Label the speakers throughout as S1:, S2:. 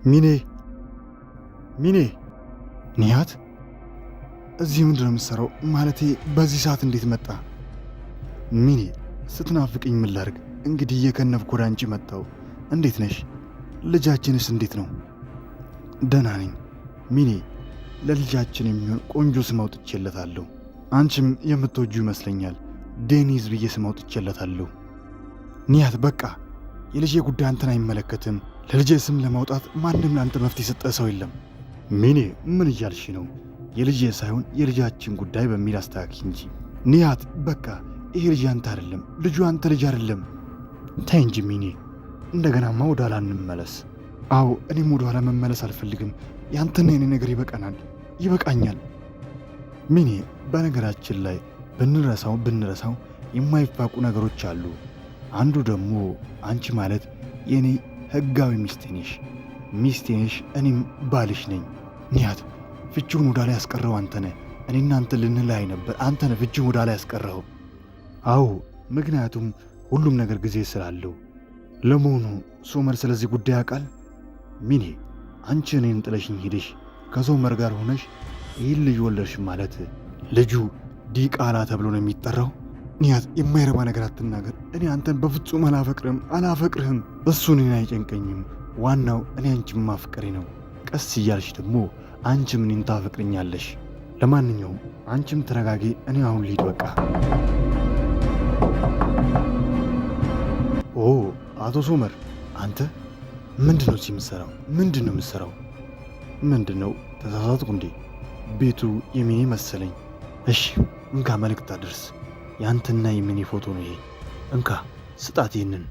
S1: ሚኔ ሚኔ፣ ኒያት እዚህ ምንድን ነው የምትሰራው? ማለቴ በዚህ ሰዓት እንዴት መጣ? ሚኔ ስትናፍቅኝ ምን ላድርግ? እንግዲህ እየከነፍኩ ወደ አንቺ መጣሁ። እንዴት ነሽ? ልጃችንስ እንዴት ነው? ደህና ነኝ ሚኔ። ለልጃችን የሚሆን ቆንጆ ስም አውጥቼለታለሁ። አንቺም የምትወጁ ይመስለኛል። ዴኒዝ ብዬ ስም አውጥቼለታለሁ። ኒያት በቃ የልጄ ጉዳይ አንተን አይመለከትም። ለልጄ ስም ለማውጣት ማንም ለአንተ መፍትሄ የሰጠ ሰው የለም። ሚኔ ምን እያልሽ ነው? የልጄ ሳይሆን የልጃችን ጉዳይ በሚል አስተካኪ እንጂ። ኒያት በቃ ይሄ ልጅ አንተ አይደለም፣ ልጁ አንተ ልጅ አይደለም። ተይ እንጂ ሚኔ፣ እንደገናማ ወደ ኋላ እንመለስ። አዎ እኔም ወደ ኋላ መመለስ አልፈልግም። ያንተና የኔ ነገር ይበቃናል፣ ይበቃኛል። ሚኔ፣ በነገራችን ላይ ብንረሳው ብንረሳው የማይፋቁ ነገሮች አሉ። አንዱ ደግሞ አንቺ ማለት የእኔ ህጋዊ ሚስቴ ነሽ፣ ሚስቴ ነሽ፣ እኔም ባልሽ ነኝ። ኒያት፣ ፍቺውን ወደ ላይ ያስቀረው አንተ ነህ። እኔና አንተ ልንለያይ ነበር። አንተ ነህ ፍቺውን ወደ ላይ ያስቀረኸው። አዎ፣ ምክንያቱም ሁሉም ነገር ጊዜ ስላለው። ለመሆኑ ሶመር ስለዚህ ጉዳይ ያውቃል? ሚኔ፣ አንቺ እኔን ጥለሽኝ ሄደሽ ከሶመር ጋር ሆነሽ ይህን ልጅ ወለድሽ ማለት ልጁ ዲቃላ ተብሎ ነው የሚጠራው? ኒያት፣ የማይረባ ነገር አትናገር። እኔ አንተን በፍጹም አላፈቅርም አላፈቅርህም። እሱ እኔን አይጨንቀኝም። ዋናው እኔ አንቺን ማፍቀሬ ነው። ቀስ እያልሽ ደግሞ አንቺም እኔን ታፈቅርኛለሽ። ለማንኛውም አንቺም ተረጋጊ። እኔ አሁን ልሂድ በቃ። ኦ አቶ ሶመር፣ አንተ ምንድን ነው እዚህ የምትሰራው? ምንድን ነው የምትሰራው? ምንድን ነው ተሳሳትኩ እንዴ? ቤቱ የሚኔ መሰለኝ። እሺ እንካ መልእክት አድርስ። ያንተና የሚኔ ፎቶ ነው ይሄ። እንካ ስጣት ይህንን።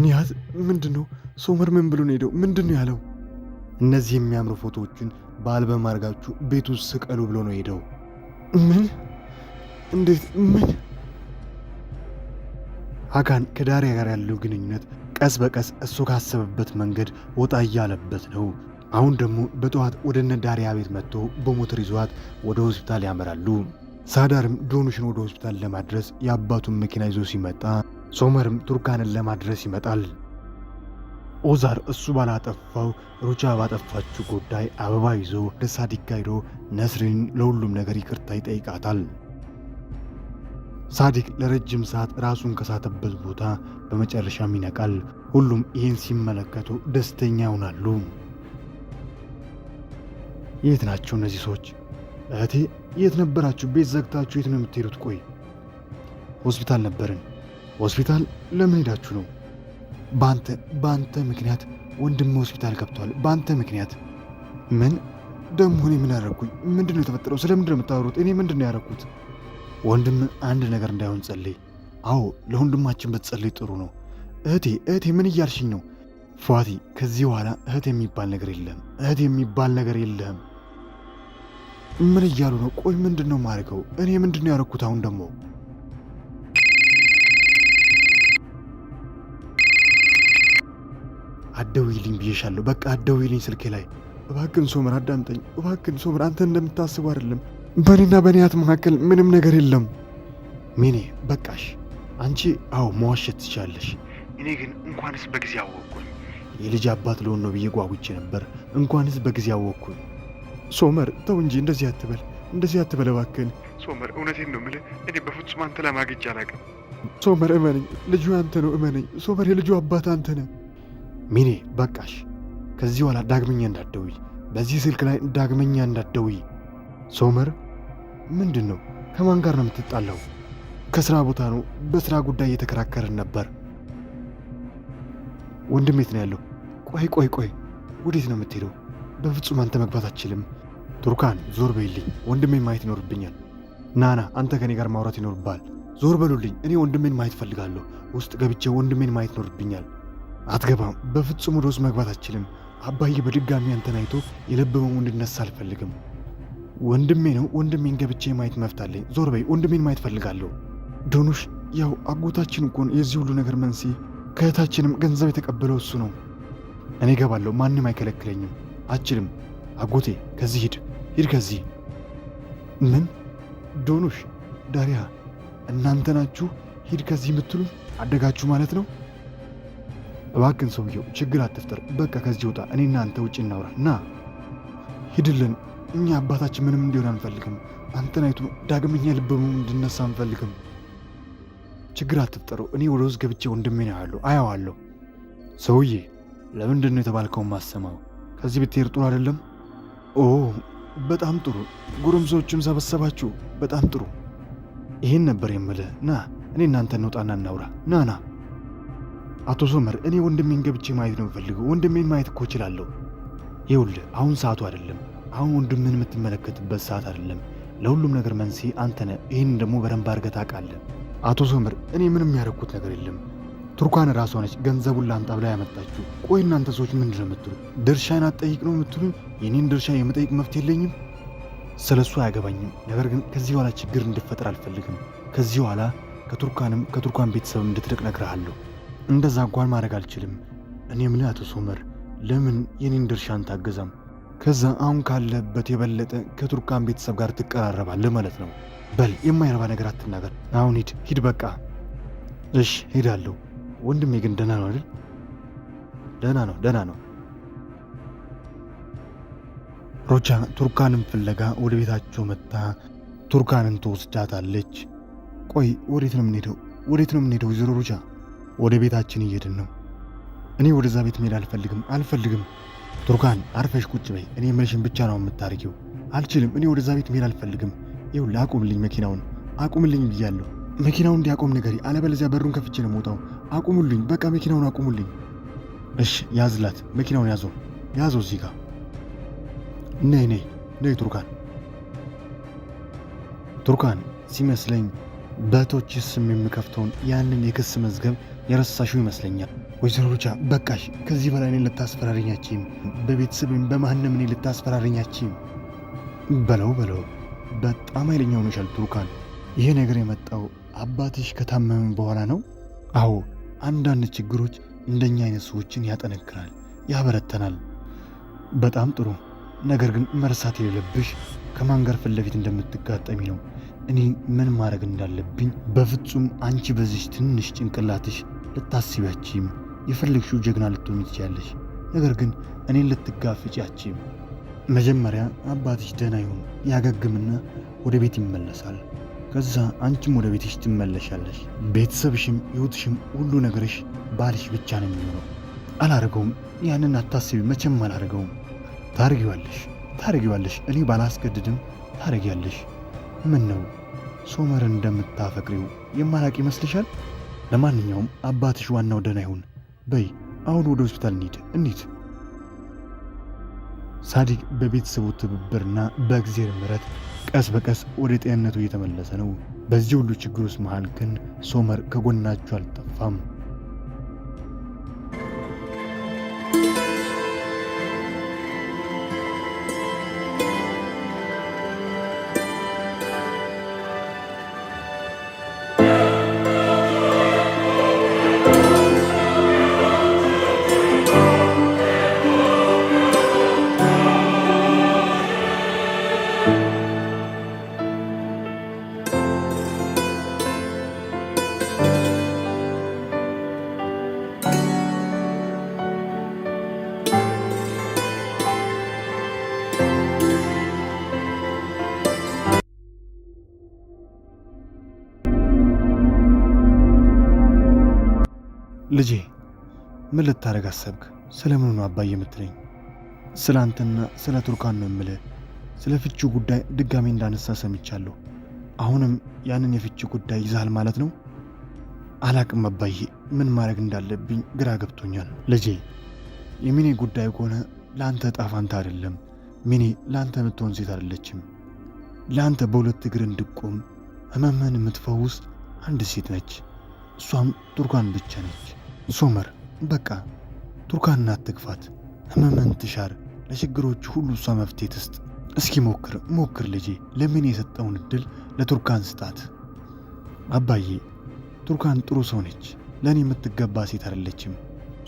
S1: ኒያት ምንድን ነው ሶመር ምን ብሎ ነው ሄደው? ምንድን ነው ያለው? እነዚህ የሚያምሩ ፎቶዎችን በአልበም አድርጋችሁ ቤቱ ውስጥ ስቀሉ ብሎ ነው ሄደው። ምን? እንዴት? ምን? ሀካን ከዳሪያ ጋር ያለው ግንኙነት ቀስ በቀስ እሱ ካሰበበት መንገድ ወጣ እያለበት ነው። አሁን ደግሞ በጠዋት ወደ እነ ዳሪያ ቤት መጥቶ በሞተር ይዟት ወደ ሆስፒታል ያመራሉ። ሳዳርም ዶኑሽን ወደ ሆስፒታል ለማድረስ የአባቱን መኪና ይዞ ሲመጣ፣ ሶመርም ቱርካንን ለማድረስ ይመጣል። ኦዛር እሱ ባላጠፋው ሩቻ ባጠፋችው ጉዳይ አበባ ይዞ ወደ ሳዲቅ ጋር ሄዶ ነስሪን ለሁሉም ነገር ይቅርታ ይጠይቃታል። ሳዲቅ ለረጅም ሰዓት ራሱን ከሳተበት ቦታ በመጨረሻም ይነቃል። ሁሉም ይህን ሲመለከቱ ደስተኛ ይሆናሉ። የት ናቸው እነዚህ ሰዎች? እህቴ የት ነበራችሁ? ቤት ዘግታችሁ የት ነው የምትሄዱት? ቆይ ሆስፒታል ነበርን። ሆስፒታል ለምን ሄዳችሁ ነው? በአንተ በአንተ ምክንያት ወንድም ሆስፒታል ገብቷል። በአንተ ምክንያት። ምን ደግሞ እኔ ምን ያደረግኩኝ? ምንድን ነው የተፈጠረው? ስለምንድን ነው የምታወሩት? እኔ ምንድን ነው ያደረግኩት? ወንድም አንድ ነገር እንዳይሆን ጸልይ። አዎ ለወንድማችን ብትጸልይ ጥሩ ነው። እህቴ እህቴ ምን እያልሽኝ ነው? ፏቲ ከዚህ በኋላ እህት የሚባል ነገር የለም። እህት የሚባል ነገር የለም። ምን እያሉ ነው? ቆይ ምንድን ነው የማደርገው? እኔ ምንድን ነው ያደረግኩት? አሁን ደግሞ አትደውይልኝ ብዬሻለሁ። በቃ አትደውይልኝ ስልኬ ላይ። እባክን ሶመር አዳምጠኝ። እባክን ሶመር፣ አንተ እንደምታስበው አይደለም። በእኔና በኒያት መካከል ምንም ነገር የለም። ሚኔ በቃሽ። አንቺ አዎ መዋሸት ትችያለሽ። እኔ ግን እንኳንስ በጊዜ አወቅኩኝ። የልጅ አባት ልሆን ነው ብዬ ጓጉቼ ነበር። እንኳንስ በጊዜ አወቅኩኝ። ሶመር ተው እንጂ እንደዚህ አትበል፣ እንደዚህ አትበል እባክህን። ሶመር እውነቴን ነው የምልህ፣ እኔ በፍጹም አንተ ላይ ማግጬ አላውቅም። ሶመር እመነኝ፣ ልጁ አንተ ነው፣ እመነኝ ሶመር፣ የልጁ አባት አንተ ነህ። ሚኔ በቃሽ። ከዚህ በኋላ ዳግመኛ እንዳትደውይ፣ በዚህ ስልክ ላይ ዳግመኛ እንዳትደውይ። ሶመር ምንድን ነው? ከማን ጋር ነው የምትጣላው? ከስራ ቦታ ነው። በስራ ጉዳይ እየተከራከርን ነበር። ወንድም የት ነው ያለው? ቆይ ቆይ ቆይ፣ ወዴት ነው የምትሄደው? በፍጹም አንተ መግባት አትችልም። ቱርካን ዞር በይልኝ፣ ወንድሜን ማየት ይኖርብኛል። ናና አንተ ከኔ ጋር ማውራት ይኖርብሃል። ዞር በሉልኝ፣ እኔ ወንድሜን ማየት ፈልጋለሁ። ውስጥ ገብቼ ወንድሜን ማየት ይኖርብኛል። አትገባም፣ በፍጹም ወደ ውስጥ መግባት አትችልም። አባዬ በድጋሚ አንተን አይቶ የልብ ህመሙ እንዲነሳ አልፈልግም። ወንድሜ ነው፣ ወንድሜን ገብቼ ማየት መብት አለኝ። ዞር በይ፣ ወንድሜን ማየት ፈልጋለሁ። ዶኑሽ፣ ያው አጎታችን እኮ ነው የዚህ ሁሉ ነገር መንስኤ። ከእህታችንም ገንዘብ የተቀበለው እሱ ነው። እኔ እገባለሁ፣ ማንም አይከለክለኝም። አችልም አጎቴ፣ ከዚህ ሂድ፣ ሂድ ከዚህ። ምን ዶኑሽ፣ ዳሪያ፣ እናንተ ናችሁ ሂድ ከዚህ የምትሉ? አደጋችሁ ማለት ነው። እባክን ሰውየው ችግር አትፍጠር። በቃ ከዚህ ውጣ። እኔና አንተ ውጭ እናውራ። ና ሂድልን። እኛ አባታችን ምንም እንዲሆን አንፈልግም። አንተን አይቶ ዳግመኛ ልበሙ እንድነሳ አንፈልግም። ችግር አትፍጠሩ። እኔ ወደ ውስጥ ገብቼ ወንድሜን አያለሁ አያዋለሁ። ሰውዬ ለምንድን ነው የተባልከውን ማሰማው? ከዚህ ብትሄድ ጥሩ አይደለም? ኦ በጣም ጥሩ። ጎረምሶቹም ሰበሰባችሁ። በጣም ጥሩ። ይሄን ነበር የምልህ። ና እኔ እናንተ እንውጣና እናውራ። ና ና። አቶ ሶመር፣ እኔ ወንድሜን ገብቼ ማየት ነው የምፈልገው። ወንድሜን ማየት እኮ እችላለሁ። ይኸውልህ አሁን ሰዓቱ አይደለም። አሁን ወንድምህን የምትመለከትበት ሰዓት አይደለም። ለሁሉም ነገር መንስኤ አንተ ነህ። ይህን ደግሞ በደንብ አድርገህ ታውቃለህ። አቶ ሶመር፣ እኔ ምንም ያደረኩት ነገር የለም። ቱርካን ራሷ ነች ገንዘቡን ላምጣ ብላ ያመጣችው። ቆይ እናንተ ሰዎች ምንድን ነው የምትሉ? ድርሻዬን አትጠይቅ ነው የምትሉኝ? የኔን ድርሻ የመጠየቅ መብት የለኝም? ስለ እሱ አያገባኝም። ነገር ግን ከዚህ በኋላ ችግር እንድፈጠር አልፈልግም። ከዚህ በኋላ ከቱርካንም ከቱርካን ቤተሰብ እንድትርቅ እነግርሃለሁ። እንደዛ እንኳን ማድረግ አልችልም። እኔ ምን አቶ ሶመር፣ ለምን የኔን ድርሻ አንታገዛም? ከዛ አሁን ካለበት የበለጠ ከቱርካን ቤተሰብ ጋር ትቀራረባለህ ማለት ነው። በል የማይረባ ነገር አትናገር። አሁን ሂድ ሂድ፣ በቃ እሽ፣ ሄዳለሁ። ወንድሜ ግን ደህና ነው አይደል? ደህና ነው፣ ደህና ነው። ሮቻ ቱርካንን ፍለጋ ወደ ቤታቸው መጥታ ቱርካንን ትወስዳታለች። ቆይ ወዴት ነው የምንሄደው? ወዴት ነው የምንሄደው? ወይዘሮ ሮቻ ወደ ቤታችን እየሄድን ነው። እኔ ወደዛ ቤት መሄድ አልፈልግም፣ አልፈልግም። ቱርካን አርፈሽ ቁጭ በይ። እኔ የምልሽን ብቻ ነው የምታርጊው። አልችልም። እኔ ወደዛ ቤት መሄድ አልፈልግም። ይኸውልህ አቁምልኝ፣ መኪናውን አቁምልኝ ብያለሁ። መኪናውን እንዲያቆም ንገሪ፣ አለበለዚያ በሩን ከፍቼ ነው የምወጣው። አቁሙልኝ፣ በቃ መኪናውን አቁሙልኝ። እሺ ያዝላት፣ መኪናውን ያዘው፣ ያዘው እዚህ ጋር። ነይ ነይ ነይ ቱርካን። ቱርካን ሲመስለኝ በእህቶች ስም የሚከፍተውን ያንን የክስ መዝገብ የረሳሽው ይመስለኛል። ወይዘሮ ሩቻ በቃሽ፣ ከዚህ በላይ እኔን ልታስፈራሪኝ አትችይም። በቤተሰብም በማንም እኔን ልታስፈራሪኝ አትችይም። በለው በለው፣ በጣም ኃይለኛ ሆነሻል ቱርካን። ይሄ ነገር የመጣው አባትሽ ከታመመ በኋላ ነው? አዎ፣ አንዳንድ ችግሮች እንደኛ አይነት ሰዎችን ያጠነክራል፣ ያበረተናል። በጣም ጥሩ። ነገር ግን መርሳት የሌለብሽ ከማን ጋር ፊት ለፊት እንደምትጋጠሚ ነው። እኔ ምን ማድረግ እንዳለብኝ በፍጹም አንቺ በዚች ትንሽ ጭንቅላትሽ ልታስቢያችም። የፈለግሽው ጀግና ልትሆኚ ትችያለሽ። ነገር ግን እኔን ልትጋፍጪ አትችይም። መጀመሪያ አባትሽ ደህና ይሁን ያገግምና ወደ ቤት ይመለሳል። ከዛ አንቺም ወደ ቤትሽ ትመለሻለሽ። ቤተሰብሽም፣ ሕይወትሽም፣ ሁሉ ነገርሽ ባልሽ ብቻ ነው የሚሆነው። አላደርገውም። ያንን አታስቢ። መቼም አላደርገውም። ታርጊዋለሽ፣ ታርጊዋለሽ። እኔ ባላስገድድም ታርጊያለሽ። ምን ነው ሶመርን እንደምታፈቅሪው የማላቅ ይመስልሻል? ለማንኛውም አባትሽ ዋናው ደህና ይሁን። በይ አሁን ወደ ሆስፒታል እንሂድ እንሂድ። ሳዲቅ በቤተሰቡ ትብብርና በእግዜር ምሕረት ቀስ በቀስ ወደ ጤንነቱ እየተመለሰ ነው። በዚህ ሁሉ ችግር ውስጥ መሃል ግን ሶመር ከጎናቸው አልጠፋም። ልጄ ምን ልታደርግ አሰብክ? ስለ ምኑ ነው አባዬ የምትለኝ? ስለ አንተና ስለ ቱርካን ነው የምልህ። ስለ ፍቺው ጉዳይ ድጋሜ እንዳነሳ ሰምቻለሁ። አሁንም ያንን የፍቺ ጉዳይ ይዛል ማለት ነው? አላቅም አባዬ፣ ምን ማድረግ እንዳለብኝ ግራ ገብቶኛል። ልጄ የሚኔ ጉዳይ ከሆነ ለአንተ ዕጣ ፋንታ አይደለም። ሚኔ ለአንተ የምትሆን ሴት አይደለችም። ለአንተ በሁለት እግር እንድቆም ህመምህን የምትፈውስ አንድ ሴት ነች። እሷም ቱርካን ብቻ ነች። ሶመር በቃ ቱርካንን አትግፋት፣ ህመምን ትሻር፣ ለችግሮች ሁሉ እሷ መፍትሄ ትስጥ። እስኪ ሞክር ሞክር ልጄ፣ ለምን የሰጠውን እድል ለቱርካን ስጣት። አባዬ ቱርካን ጥሩ ሰው ነች፣ ለእኔ የምትገባ ሴት አይደለችም።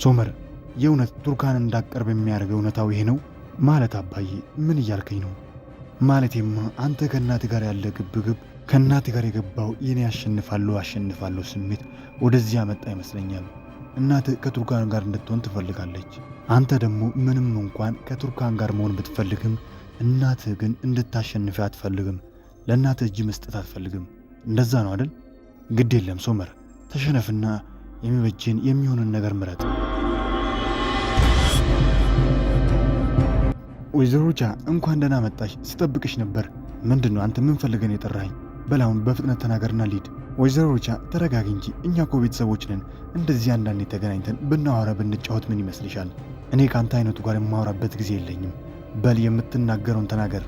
S1: ሶመር የእውነት ቱርካን እንዳቀርብ የሚያደርገው እውነታው ይሄ ነው ማለት? አባዬ ምን እያልከኝ ነው? ማለቴማ አንተ ከእናት ጋር ያለ ግብግብ ከእናት ጋር የገባው የኔ አሸንፋለሁ አሸንፋለሁ ስሜት ወደዚህ ያመጣ ይመስለኛል። እናትህ ከቱርካን ጋር እንድትሆን ትፈልጋለች። አንተ ደግሞ ምንም እንኳን ከቱርካን ጋር መሆን ብትፈልግም እናትህ ግን እንድታሸንፍ አትፈልግም። ለእናትህ እጅ መስጠት አትፈልግም። እንደዛ ነው አይደል? ግድ የለም ሶመር፣ ተሸነፍና የሚበጅን የሚሆንን ነገር ምረጥ። ወይዘሮ ሩቻ እንኳን ደህና መጣሽ፣ ስጠብቅሽ ነበር። ምንድን ነው አንተ ምን ፈልገን የጠራኸኝ? በል አሁን በፍጥነት ተናገርና ልሂድ። ወይዘሮ ሩቻ ተረጋጊ እንጂ እኛ እኮ ቤተሰቦች ነን። እንደዚህ አንዳንዴ ተገናኝተን ብናወራ ብንጫወት ምን ይመስልሻል? እኔ ከአንተ አይነቱ ጋር የማወራበት ጊዜ የለኝም። በል የምትናገረውን ተናገር።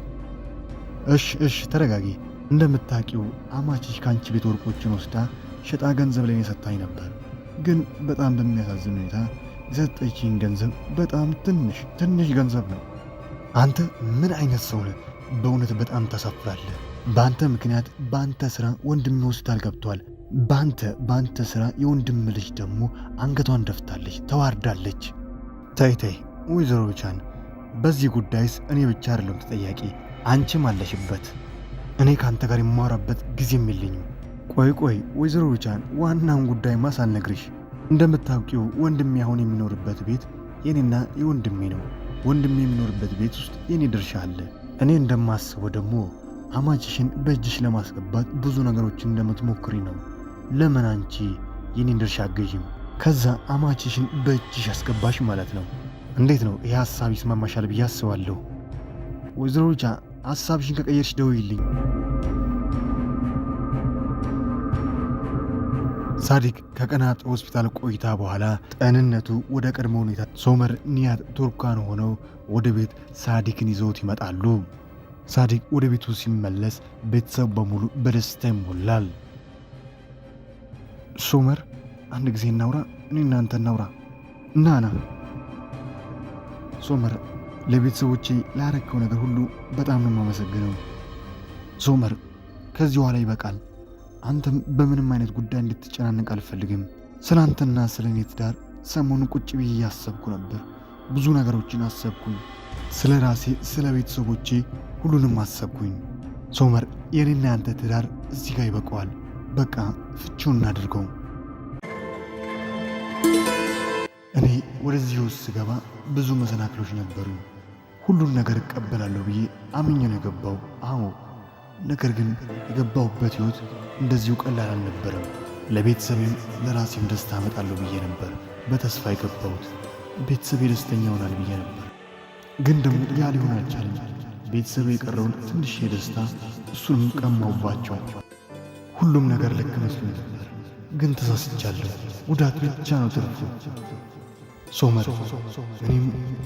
S1: እሽ እሽ፣ ተረጋጊ። እንደምታውቂው አማችሽ ከአንቺ ቤት ወርቆችን ወስዳ ሸጣ ገንዘብ ላይ የሰታኝ ነበር። ግን በጣም በሚያሳዝን ሁኔታ የሰጠችኝ ገንዘብ በጣም ትንሽ ትንሽ ገንዘብ ነው። አንተ ምን አይነት ሰው ነህ? በእውነት በጣም ታሳፍራለህ። በአንተ ምክንያት በአንተ ስራ ወንድሜ ሆስፒታል ገብቷል። በአንተ ስራ የወንድም ልጅ ደግሞ አንገቷን ደፍታለች፣ ተዋርዳለች። ተይ ተይ ወይዘሮ ብቻን በዚህ ጉዳይስ እኔ ብቻ አይደለም ተጠያቂ፣ አንቺም አለሽበት። እኔ ከአንተ ጋር የማወራበት ጊዜም የለኝም። ቆይ ቆይ ወይዘሮ ብቻን ዋናውን ጉዳይ ሳልነግርሽ፣ እንደምታውቂው ወንድሜ አሁን የሚኖርበት ቤት የኔና የወንድሜ ነው። ወንድሜ የሚኖርበት ቤት ውስጥ የኔ ድርሻ አለ። እኔ እንደማስበው ደግሞ አማችሽን በእጅሽ ለማስገባት ብዙ ነገሮችን እንደምትሞክሪ ነው። ለምን አንቺ የኔን ድርሻ አገዥም? ከዛ አማችሽን በእጅሽ አስገባሽ ማለት ነው። እንዴት ነው ይህ ሀሳብ ይስማማሻል ብዬ አስባለሁ። ወይዘሮ ሩቻ ሀሳብሽን ከቀየርሽ ደውይልኝ። ሳዲቅ ከቀናት ሆስፒታል ቆይታ በኋላ ጤንነቱ ወደ ቀድሞ ሁኔታ ሶመር፣ ኒያት፣ ቱርካን ሆነው ወደ ቤት ሳዲቅን ይዘውት ይመጣሉ። ሳዲቅ ወደ ቤቱ ሲመለስ ቤተሰብ በሙሉ በደስታ ይሞላል። ሶመር አንድ ጊዜ እናውራ፣ እኔ እናንተ እናውራ። ና ና ሶመር፣ ለቤተሰቦቼ ላረከው ነገር ሁሉ በጣም ነው የማመሰግነው። ሶመር፣ ከዚህ በኋላ ይበቃል። አንተም በምንም አይነት ጉዳይ እንድትጨናነቅ አልፈልግም። ስለ አንተና ስለ እኔ ትዳር ሰሞኑን ቁጭ ብዬ እያሰብኩ ነበር። ብዙ ነገሮችን አሰብኩኝ። ስለ ራሴ፣ ስለ ቤተሰቦቼ ሁሉንም አሰብኩኝ። ሶመር፣ የኔና ያንተ ትዳር እዚህ ጋር ይበቃዋል። በቃ ፍቺውን እናድርገው። እኔ ወደዚህ ውስጥ ስገባ ብዙ መሰናክሎች ነበሩ። ሁሉን ነገር እቀበላለሁ ብዬ አምኜ ነው የገባው። አዎ፣ ነገር ግን የገባሁበት ህይወት እንደዚሁ ቀላል አልነበረም። ለቤተሰቤም ለራሴም ደስታ አመጣለሁ ብዬ ነበር በተስፋ የገባሁት። ቤተሰቤ ደስተኛ ይሆናል ብዬ ነበር። ግን ደግሞ ያ ሊሆን አልቻለም። ቤተሰቤ የቀረውን ትንሽ የደስታ እሱንም ቀማውባቸው። ሁሉም ነገር ልክ መስሎኝ ነበር፣ ግን ተሳስቻለሁ። ጉዳት ብቻ ነው ትርፉ። ሶመር፣ እኔም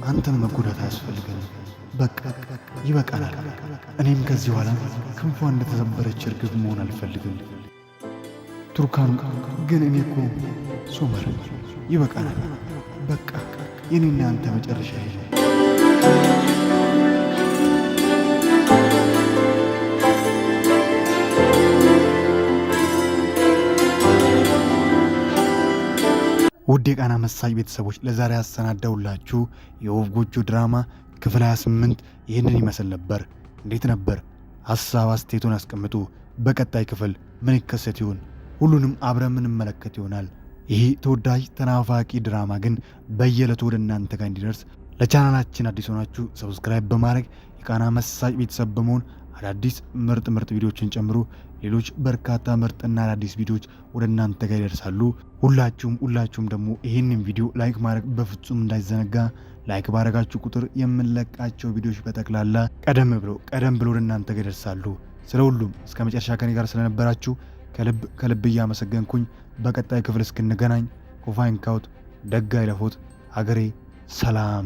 S1: አንተን መጎዳት አያስፈልገንም። በቃ ይበቃናል። እኔም ከዚህ በኋላ ክንፏ እንደተሰበረች እርግብ መሆን አልፈልግም። ቱርካን፣ ግን እኔ እኮ ሶመር፣ ይበቃናል። በቃ የኔና አንተ መጨረሻ ይሄ ነው። ውድ የቃና መሳጭ ቤተሰቦች ለዛሬ ያሰናዳውላችሁ የወፍ ጎጆ ድራማ ክፍል 28 ይህንን ይመስል ነበር። እንዴት ነበር? ሀሳብ አስተያየቶን ያስቀምጡ። በቀጣይ ክፍል ምን ይከሰት ይሆን? ሁሉንም አብረን የምንመለከት ይሆናል። ይህ ተወዳጅ ተናፋቂ ድራማ ግን በየዕለቱ ወደ እናንተ ጋር እንዲደርስ ለቻናላችን አዲስ ሆናችሁ subscribe በማድረግ የቃና መሳጭ ቤተሰብ በመሆን አዳዲስ ምርጥ ምርጥ ቪዲዮዎችን ጨምሮ ሌሎች በርካታ ምርጥና አዳዲስ ቪዲዮዎች ወደ እናንተ ጋር ይደርሳሉ። ሁላችሁም ደግሞ ይህንን ቪዲዮ like ማድረግ በፍጹም እንዳይዘነጋ። like ባረጋችሁ ቁጥር የምንለቃቸው ቪዲዮዎች በጠቅላላ ቀደም ብሎ ወደ እናንተ ጋር ይደርሳሉ። ስለ ሁሉም እስከ መጨረሻ ከኔ ጋር ስለነበራችሁ ከልብ ከልብ እያመሰገንኩኝ በቀጣይ ክፍል እስክንገናኝ ኮፋይን ካውት ደጋ ይለፎት ሀገሬ ሰላም።